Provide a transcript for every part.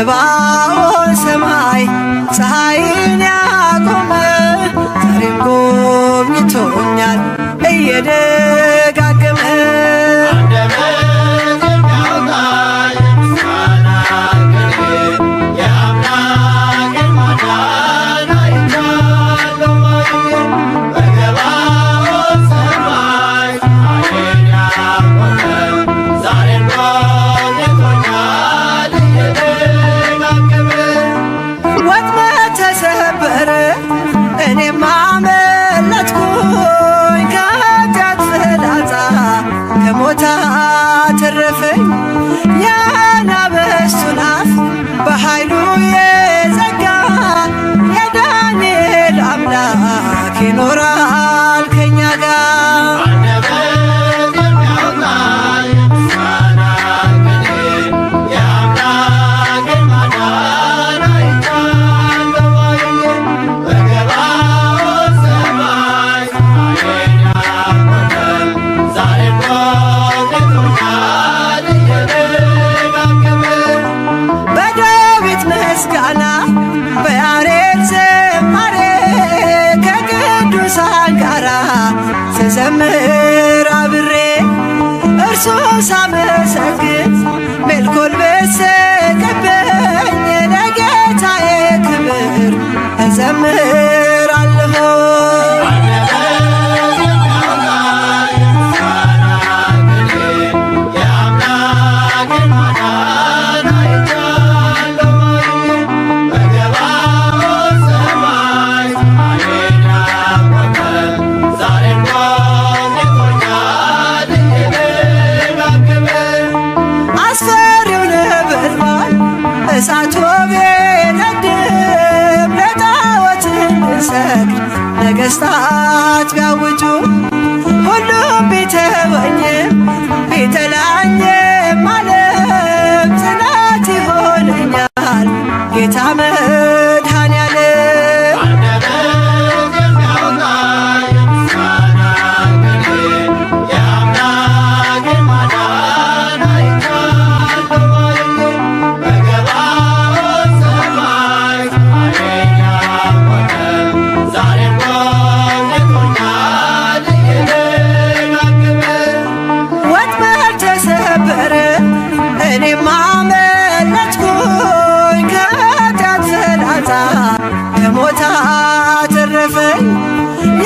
በገባኦን ሰማይ ፀሐይን ያቆመ ዛሬም ጎብኝቶኛል እየደጋገመ። አንደበት የሚያወጣ የምስጋና ቅኔ የአምላኬን ማዳን አይቻለሁ ባይኔ። በገባኦን ሰማይ ፀሐይን ያቆመ ዛሬም ጎብኝቶኛል እየደጋገመ። ወጥመድ ተሰበረ፣ እኔም አመለጥኩኝ ከኃጢአት ፍላጻ፣ ከሞት አተረፈኝ። የአናብስቱን አፍ በኃይሉ የዘጋ የዳንኤል አምላክ ይኖራል ከኛ ጋር። አንደበት የሚያወጣ የምስጋና ቅኔ የአምላኬን ማዳን አይቻለሁ ባይኔ። በገባኦን ሰማይ ፀሐይን ያቆመ ዛሬም ጎብኝቶኛል እየደጋገመ። በዳዊት ምስጋና በያሬድ ዝማሬ ከቅዱሳን ጋራ ስዘምር አብሬ እርሱን ሳመሰግን ሜልኮል ብትስቅብኝ ለጌታዬ ክብር እዘምራለሁ። አንደበት የሚያወጣ የምስጋና ቅኔ የአምላኬን ማዳን አይቻለሁ ባይኔ። በገባኦን ሰማይ ፀሐይን ያቆመ ዛሬም ጎብኝቶኛል እየደጋገመ። አስፈሪው ነበልባል እሳቱ ቢነድም ለጣዖት እንድንሰግድ ነገሥታት ቢያውጁ ሁሉም ቢተወኝም ቢጠላኝም ዓለም ጽናት ይሆነኛል ጌታ መድኃኔዓለም። አንደበት የሚያወጣ የምስጋና ቅኔ የአምላኬን ማዳን አይቻለሁ ባይኔ። በገባኦን ሰማይ ፀሐይን ያቆመ ዛሬም ጎብኝቶኛል እየደጋገመ። ወጥመድ ተሰበረ፣ እኔም አመለጥኩኝ ከኃጢአት ፍላጻ፣ ከሞት አተረፈኝ።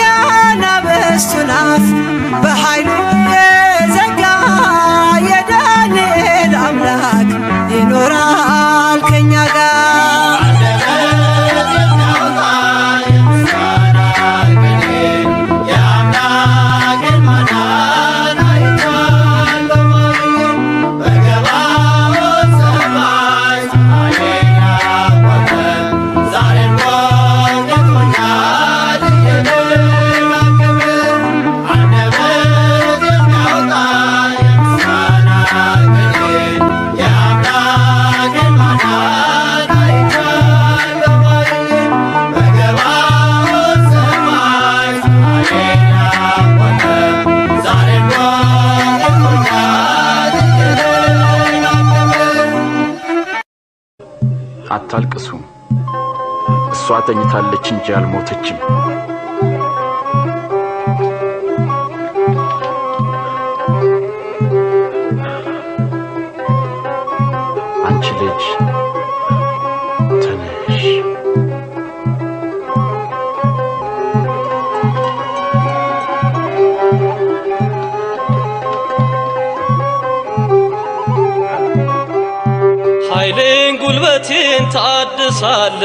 የአናብስቱን አፍ በኃይሉ የዘጋ የዳንኤል አምላክ ይኖራል ከኛ ጋር። አንደበት የሚያወጣ የምስጋና ቅኔ የአምላኬን ማዳን አይቻለሁ ባይኔ። በገባኦን ሰማይ ፀሐይን ያቆመ ዛሬም ጎብኝቶኛል እየደጋገመ። አንደበት የሚያወጣ የምስጋና ቅኔ የአምላኬን ማዳን አይቻለሁ ባይኔ። በገባኦን ሰማይ ፀሐይን ያቆመ ዛሬም ጎብኝቶኛል እየደጋገመ። አታልቅሱ፣ እሷ ተኝታለች እንጂ አልሞተችም። አንቺ ልጅ ተነሽ። ኃይሌን ጉልበቴን ታድሳለ፣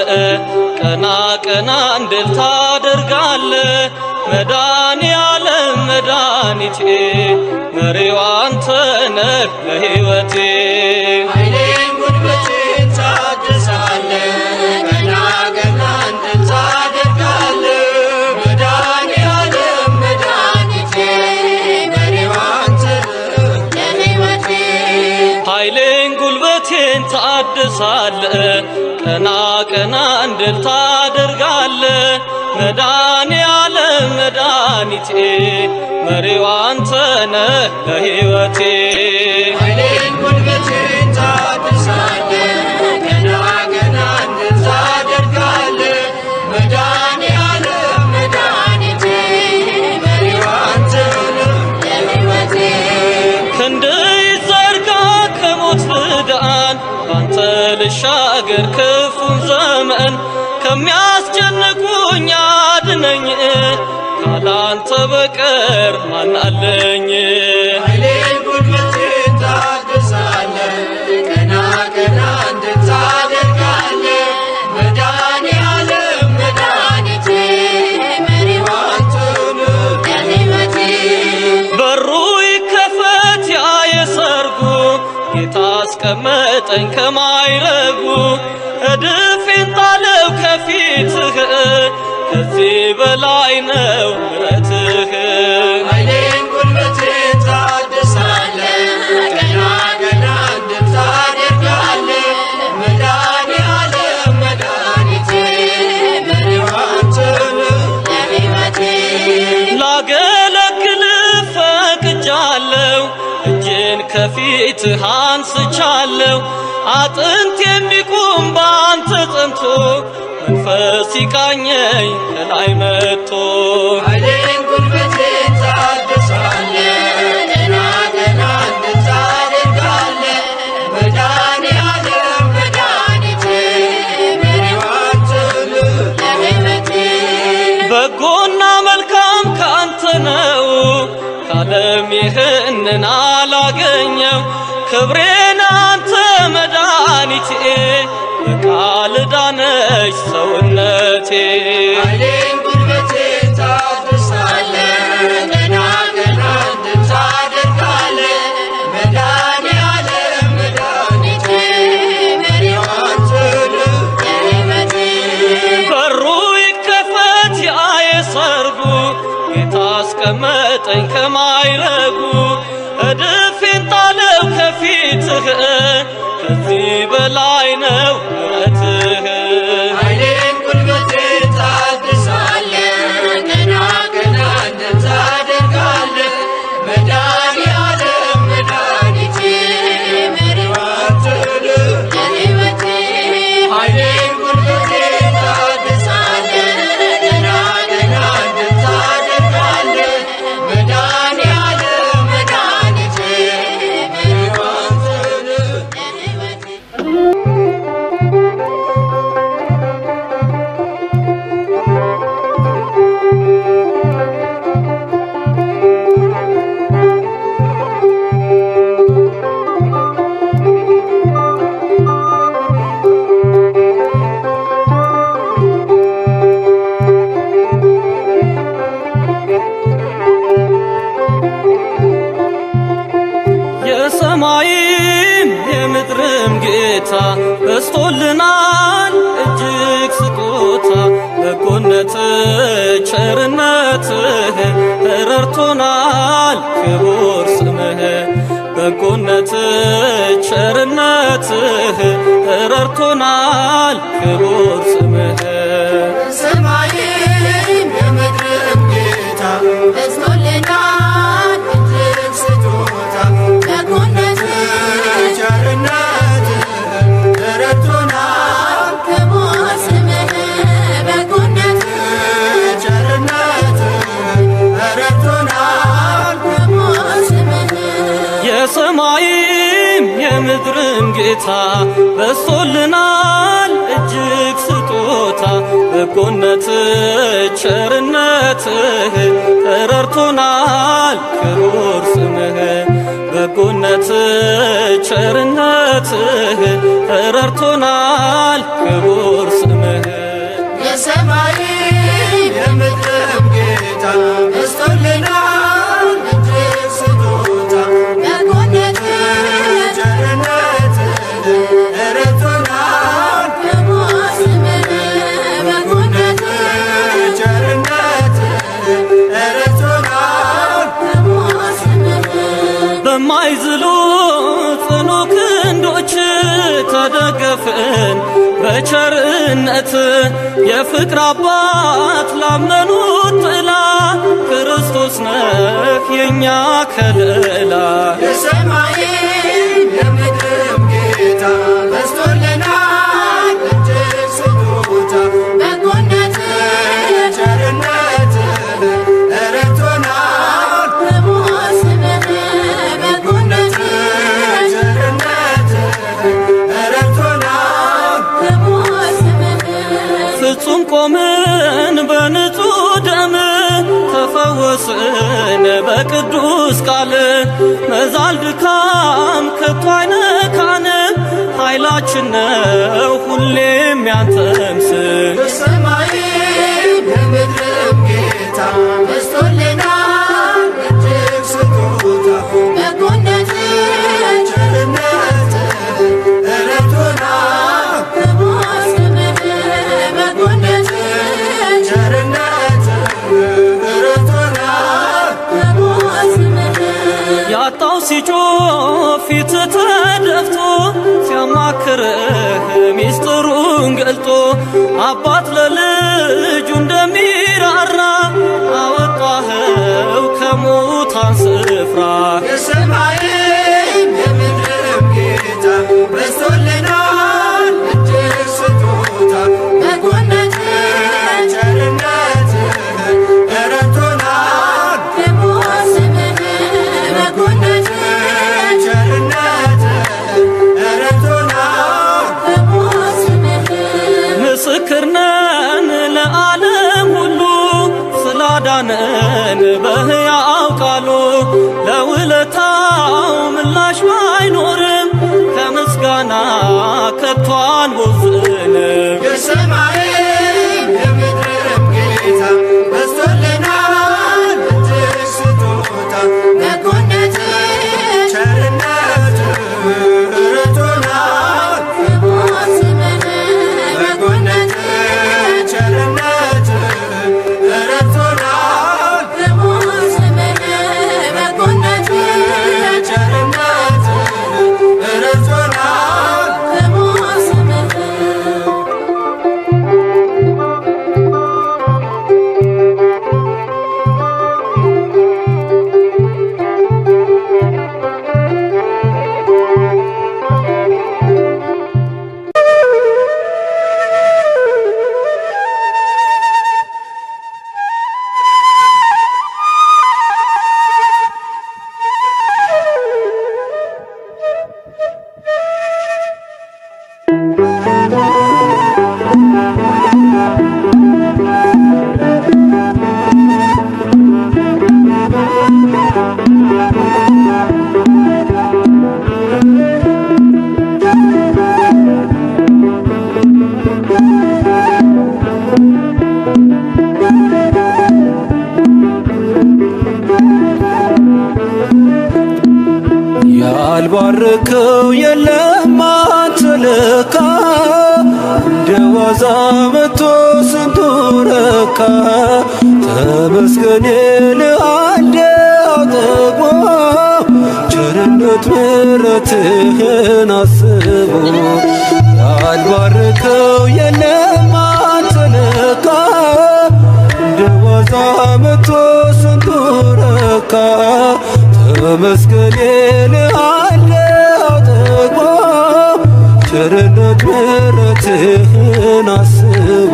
ቀና ቀና እንድል ታደርጋለ። መድኃኔዓለም መድኃኒቴ፣ መሪው አንተ ነህ ለሕይወቴ። ኃይሌን ጉልበቴን ታድሳለህ፣ ቀና ቀና እንድል ታደርጋለህ። መድኃኔዓለም መድኃኒቴ፣ መሪው አንተ ነህ ለሕይወቴ። ኃይሌን ጉልበቴን ታድሳለ፣ ቀና ቀና እንድል ታደርጋለ። መድኃኔዓለም መድኃኒቴ፣ መሪው አንተ ነህ ለሕይወቴ። ኃይሌን ጉልበቴን ታድሳለህ፣ ቀና ኪዳን ባንተ ልሻገር ክፉን ዘመን ከሚያስጨንቁኝ አድነኝ ካላንተ በቀር ማን አለኝ? ኃይሌን ጉልበቴን ታድሳለህ፣ ቀና ቀና እንድል ታደርጋለህ። መድኃኔዓለም መድኃኒቴ መሪው አንተ ነህ ለሕይወቴ። በሩ ይከፈት ያ የሰርጉ ጌታ አስቀመጠኝ ከማይረጉ እድፌን ጣለው ከፊትህ ከዚህ በላይ ነው ምሕረትህ። ኃይሌን ጉልበቴን ታድሳለህ፣ ቀና ቀና እንድል ታደርጋለህ። መድኃኔዓለም መድኃኒቴ መሪው አንተ ነህ ለሕይወቴ። ላገለግል ፈቅጃለሁ እጄን ከፊትህ አንስቻለሁ አጥንት የሚቆም ባንተ ጸንቶ መንፈስ ይቃኘኝ ከላይ መጥቶ ኃይሌን ጉልበቴን ታድሳለህ፣ ቀና ቀና እንድል ታደርጋለህ። መድኃኔዓለም መድኃኒቴ መሪው አንተ ነህ ለሕይወቴ። በጎና መልካም ካንተ ነው ካለም ይህንን አላገኘው ክብሬን አንተ መድኃኒቴ በቃል ዳነች ሰውነቴ። ኃይሌን ጉልበቴን ታድሳለህ፣ ቀና ቀና እንድል ታደርጋለህ። መድኃኔዓለም መድኃኒቴ መሪው አንተ ነህ ለሕይወቴ። በሩ ይከፈት ያ የሰርጉ ጌታ አስቀመጠኝ ከማይረጉ እድፌን ጣለው ከፊትህ ከዚህ በላይ ነው ምሕረትህ። ኃይሌን ጉልበቴን ታድሳለህ፣ ቀና ቀና እንድል ታደርጋለህ። መድኃኔዓለም መድኃኒቴ መሪው አንተ ነህ ለሕይወቴ። ኃይሌን ጉልበቴን ታድሳለህ፣ ቀና ቀና እንድል ታደርጋለህ። መድኃኔዓለም መድኃኒቴ መሪው አንተ ነህ ለሕይወቴ። የሰማይም የምድርም ጌታ በዝቶልናል እጅግ ስጦታ በጎነት ቸርነትህ ረድቶናል ክቡር ስምህ በጎነት ቸርነትህ ረድቶናል ክቡር ስምህ። ሰማይም የምድርም ጌታ በዝቶልናል እጅግ ስጦታ በጎነትህ ቸርነትህ ረድቶናል ክቡር ስምህ በጎነትህ ቸርነትህ ረድቶናል ክቡር ስምህ። የሰማይም የምድርም ጌታ በዝቶልናል እጅግ ስጦታ በጎነት ቸርነትህ ረድቶናል ክቡር ስምህ በጎነት ቸርነትህ ረድቶናል ክቡር ስምህ። የሰማይም የምድርም ጌታ በዝቶልናል እጅግ ስጦታ በጎነትህ ቸርነትህ ረድቶናል ክቡር ስምህ በጎነትህ ቸርነትህ ረድቶናል ክቡር ስምህ። በማይዝሉ ጽኑ ክንዶች ተደገፍን በቸርነት የፍቅር አባት ላመኑት ጥላ ክርስቶስ ነህ የኛ ከለላ። የሰማይም የምድርም ጌታ በዝቶልናል እጅግ ስጦታ በጎነትህ ቸርነትህ ረድቶናል ክቡር ስምህ በጎነትህ ቸርነትህ ቆምን በንጹህ ደም ተፈወስን በቅዱስ ቃል መዛል ድካም ከቶ አይነካን ኃይላችን ነው ሁሌም ያንተም ስም። የሰማይም የምድርም ጌታ በዝቶልናል እጅግ ስጦታ በጎነትህ ቸርነትህ ረድቶናል በጎነትህ ቸርነትህ ረድቶናል። ያጣው ሲጮህ ፊት ተደፍቶ ሲያማክርህ ሚስጥሩን ገልጦ አባት ለልጁ እንደሚራራ አወጣኸው ከሙታን ስፍራ። የሰማይም የምድርም ጌታ በዝቶልናል እጅግ ስጦታ በጎነትህ ቸርነትህ ረድቶናል በጎነትህ ቸርነትህ ረድቶናል። ምስክር ነን ለዓለም ሁሉ ስላዳነን በሕያው ቃሉ ለውለታው ምላሽ ባይኖርም ከምስጋና ከቶ አንቦዝንም። የሰማይም የምድርም ጌታ በዝቶልናል እጅግ ስጦታ በጎነትህ ቸርነትህ ረድቶናል በጎነትህ ቸርነትህ ረድቶናል በጎነትህ ቸርነትህ ረድቶናል። ያልባረከው የለም አንተ ለካ፣ እንደ ዋዛ መጥቶ ስንቱ ረካ። ተመስገን ለአንድ አጠግቦ ቸርነት ምሕረትህን አስቦ። ያልባረከው የለም አንተ ለካ፣ እንደ ዋዛ መጥቶ ስንቱ ረካ። ተመስገን ለአንድ አጠግቦ ቸርነት ምሕረትህን አስቦ።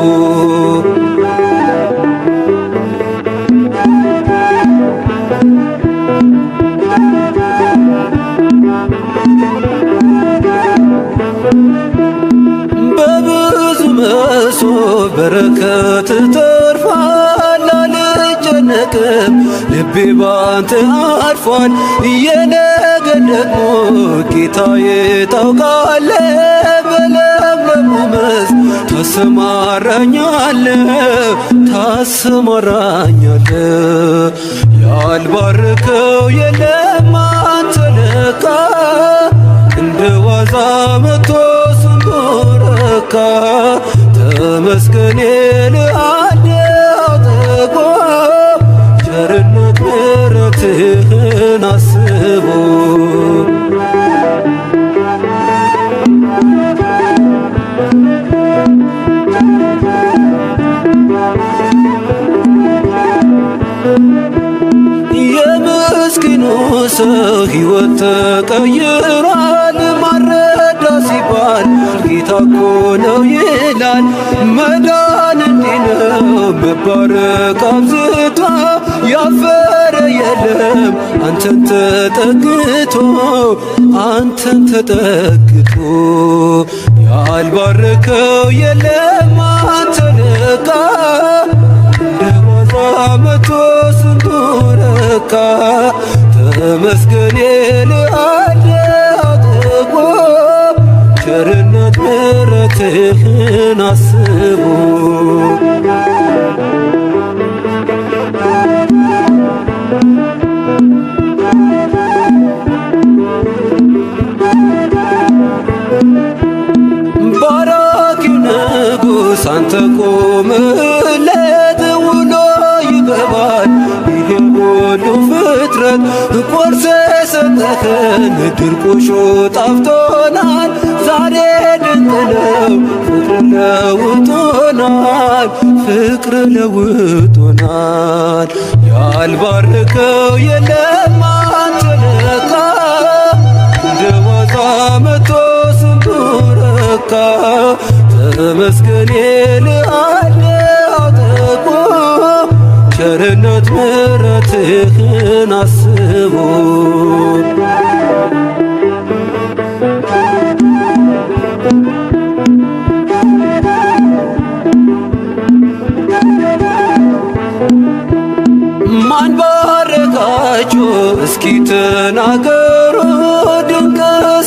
በብዙ መሶብ በረከት ተርፏል፣ አልጨነቅም ልቤ ባንተ አርፏል። የነገን ደግሞ ጌታዬ ታውቃለህ፣ በለምለሙ መስክ ታሰማራኛለህ፣ ታሰማራኛለህ። ያልባረከው የለም አንተ ለካ፣ እንደ ዋዛ መጥቶ ስንቱ ረካ። ተመስገን ለአንድ አጠግቦ ቸርነት ምሕረትህን አስቦ። የምስኪኑ ሰው ሕይወት ተቀይሯል። ማረዳ ሲባል ጌታ እኮ ነው ይላል። መዳን እንዲህ ነው መባረክ አብዝቶ፣ ያፈረ የለም አንተን ተጠግቶ፣ አንተን ተጠግቶ። ያልባረከው የለም አንተ ለካ፣ ቸርነት ምሕረትህን አስቦ ባራኪው ንጉሥ አንተ ቆመለት ውሎ ይገባል ይሄ ሁሉ ፍጥረት ቆርሰ ሰጠኸን ድርቆሾ ጣፍቶናል ዛሬ ድንቅ ነው ፍቅር ለውጦናል ፍቅር ለውጦናል ያልባረከው የለም አንተ ለካ እንደ ዋዛ መጥቶ ስንቱ ረካ ተመስገን ልአለው ጠቆ ቸርነት ምሕረትህን አስቦ ማን ባረካችሁ እስኪ ተናገሩ ድንቅ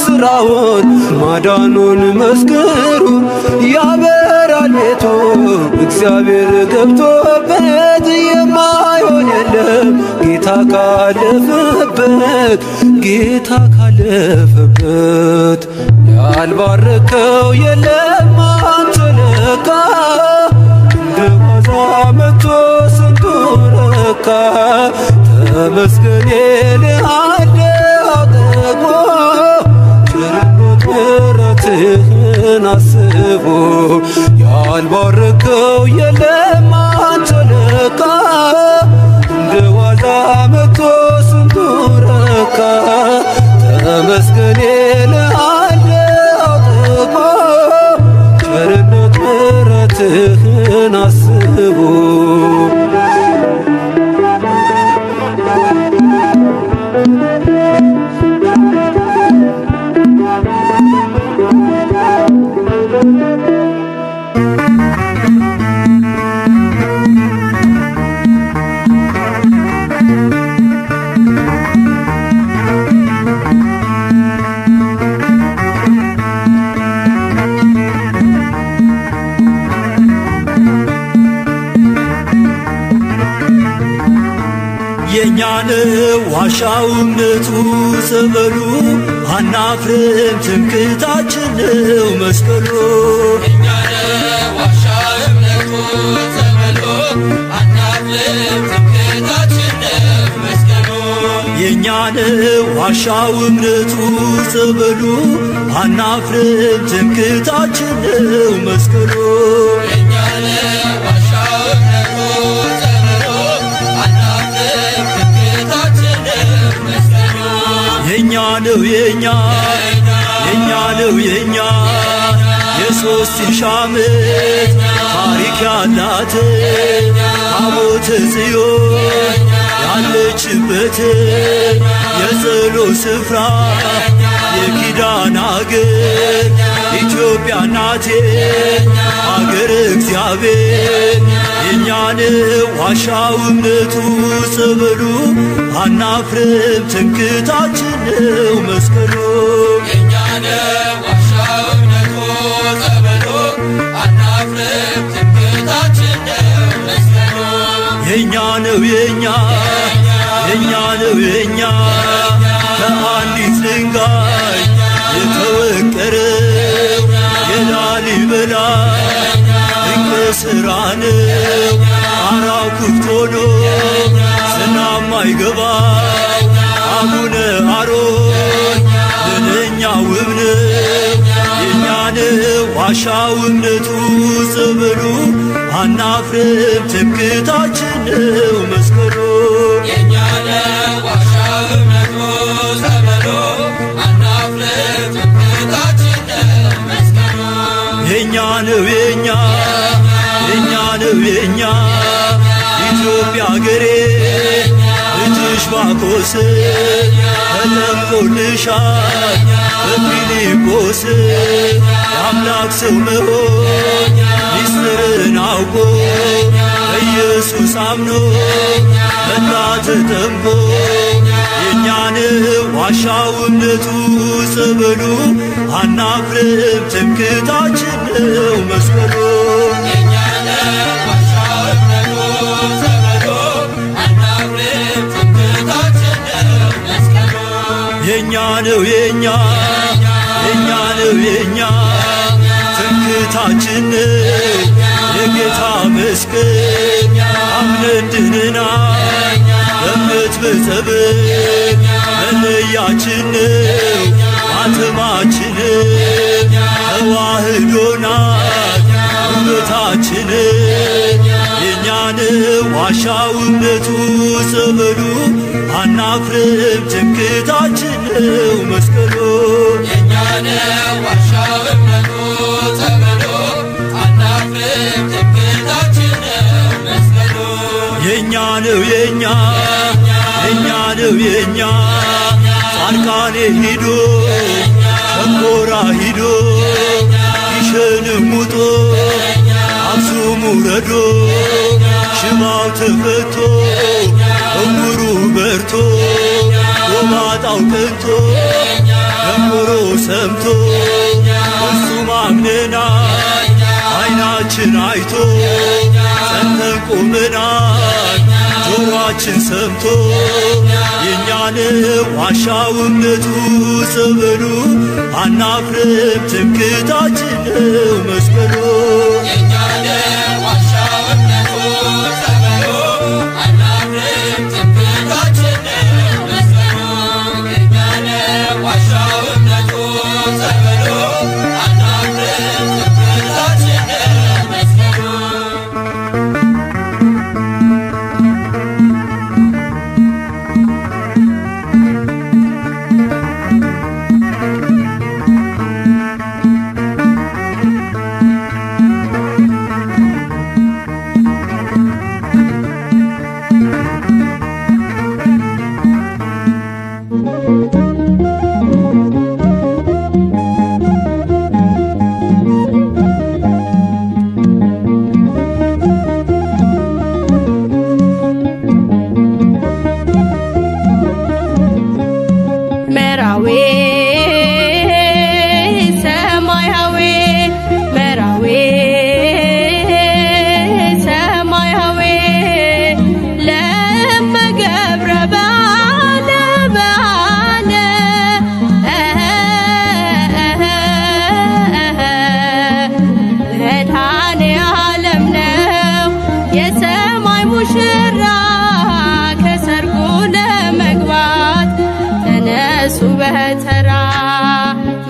ስራውን ማዳኑን መስክሩ ያበራል ቤቱ እግዚአብሔር ገብቶበት የማይሆን የለም ጌታ ካለፈበት ጌታ ካለፈበት ያልባረከው የለም አንተ ለካ እንደ ዋዛ መጥቶ ስንቱ ረካ ተመስገን ልአለው ጠግቦ ቸርነት ምሕረትህን አስቦ ያልባረከው የለም አንተ ለካ እንደ ዋዛ መጥቶ ስንቱ ረካ ተመስገን ልአለው ጠግቦ ቸርነት ምሕረትህን አስቦ የኛን ዋሻው እምነቱ ጸበሉ አናፍርም ትምክህታችን ነው መስቀሉ የኛን ዋሻው እምነቱ ጸበሉ አናፍርም ትምክህታችን ነው መስቀሉ የኛ ነው የኛ የኛ ነው የኛ የ3000 ዓመት ታሪክ ያላት ታቦተ ጽዮን ያለችበት የጸሎት ስፍራ የኪዳን አገር ኢትዮጵያ ናቴ አገር እግዚአብሔር የኛን ዋሻው እምነቱ ጸበሉ አናፍርም ትምክህታችን ነው መስቀሉ የኛ ነው የኛ የኛ ነው የኛ ከአንዲት ድንጋይ የተወቀረው የላሊበላ ድንቅ ሥራ ነው። ጣራው ክፍት ሆኖ ዝናብ ማይገባው አቡነ አሮን ምንኛ ውብ ነው። የኛን ዋሻው እምነቱ ጸበሉ አናፍርም ትምክህታችን ነው መስቀሉ የኛ ነው የኛ የኛ ነው የኛ ኢትዮጵያ አገሬ ልጅሽ ባኮስ ተጠምቆልሻል በፊልጶስ የአምላክ ሰው መሆን ሚስጥርን አውቆ በኢየሱስ አምኖ መጣ ተጠምቆ የኛ የኛ ነው ዋሻው እምነቱ ጸበሉ አናፍርም ትምክህታችን ነው መስቀሉ። የኛ ነው የኛ የኛ ነው የኛ ትምክህታችን ነው የጌታ መስቀል አምነን ድነናል በእምነት በጸበል መለያችን ነው ማተማችን ተዋህዶናል ውበታችን። የኛ ነው ዋሻው እምነቱ ጸበሉ አናፍርም ትምክህታችን ነው መስቀሉ። የኛ ነው የኛ የኛ ነው የኛ ጻድቃኔ ሂዶ ሸንኮራ ሂዶ ግሸንም ውጦ አክሱም ውረዶ ሽባው ተፈቶ እውሩ በርቶ ጎባጣው ቀንቶ ደንቆሮ ሰምቶ እርሱም አምነናል አይናችን አይቶ ጸንተን ቆመናል ጆሮአችን ሰምቶ። የኛ ነው ዋሻው እምነቱ ጸበሉ አናፍርም ትምክህታችን ነው መስቀሉ። መራዌ ሰማያዊ መራዌ ሰማያዊ ለመገብረ በዓለ በዓለ መድኃኔዓለም ነው የሰማይ ሙሽራ ከሰርጉ ለመግባት ተነሱ በተራ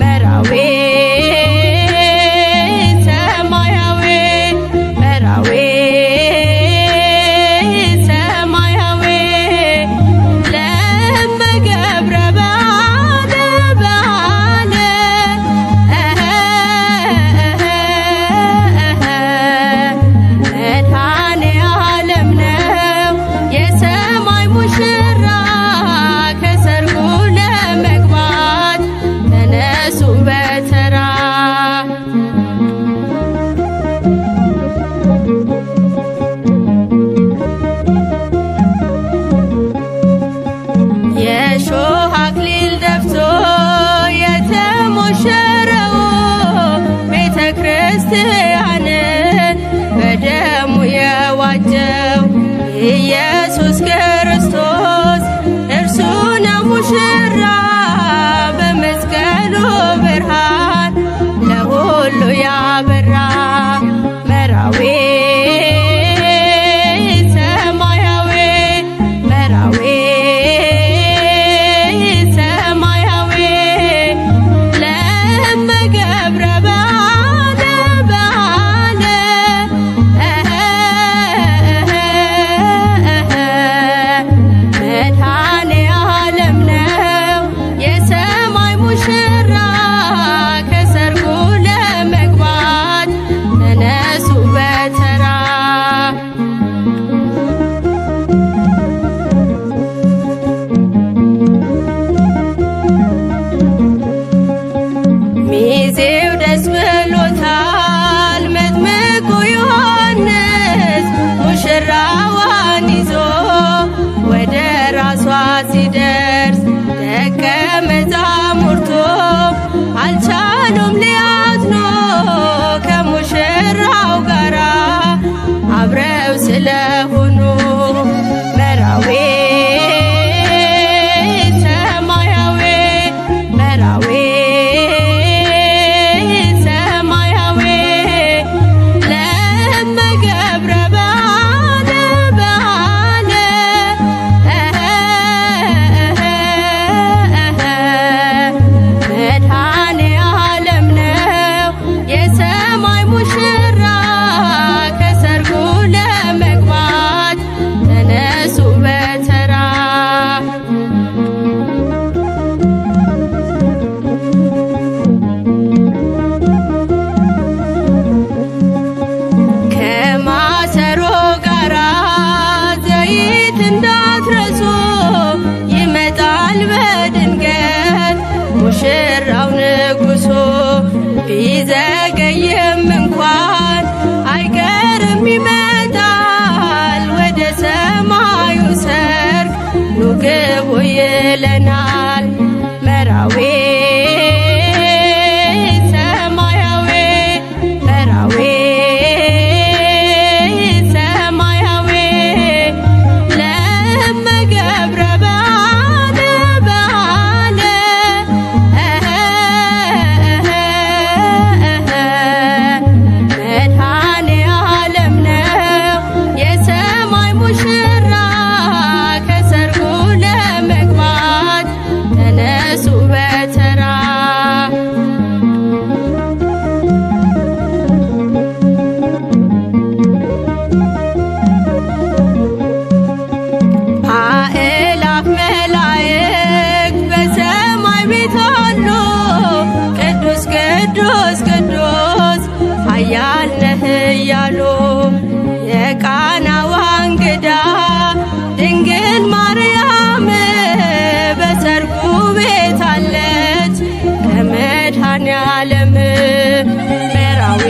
መራዌ ሰማያዊ መራዌ ሰማያዊ ለመገብረ በዓለ በዓለ መድኃኔዓለም ነው የሰማይ ሙሽራ ከሰርጉ ለመግባት ተነሱ በተራ። የሾህ አክሊል ደፍቶ የተሞሸረው ቤተ ክርስቲያንን በደሙ የዋጀው ኢየሱስ ክርስቶስ እርሱ ነው ሙሽራ በመስቀሉ ብርሃን ለሁሉ ያበራ መራዌ ሰማያዊ መራዌ ሰማያዊ ለመገብረ በዓለ በዓለ መድኃኔዓለም ነው የሰማይ ሙሽራ ከሰርጉ ለመግባት ተነሱ በተራ። ሚዜው ኃያል ነህ እያሉ የቃናዋ እንግዳ ድንግል ማርያም በሰርጉ ቤት አለች ከመድኃኔዓለም መራዊ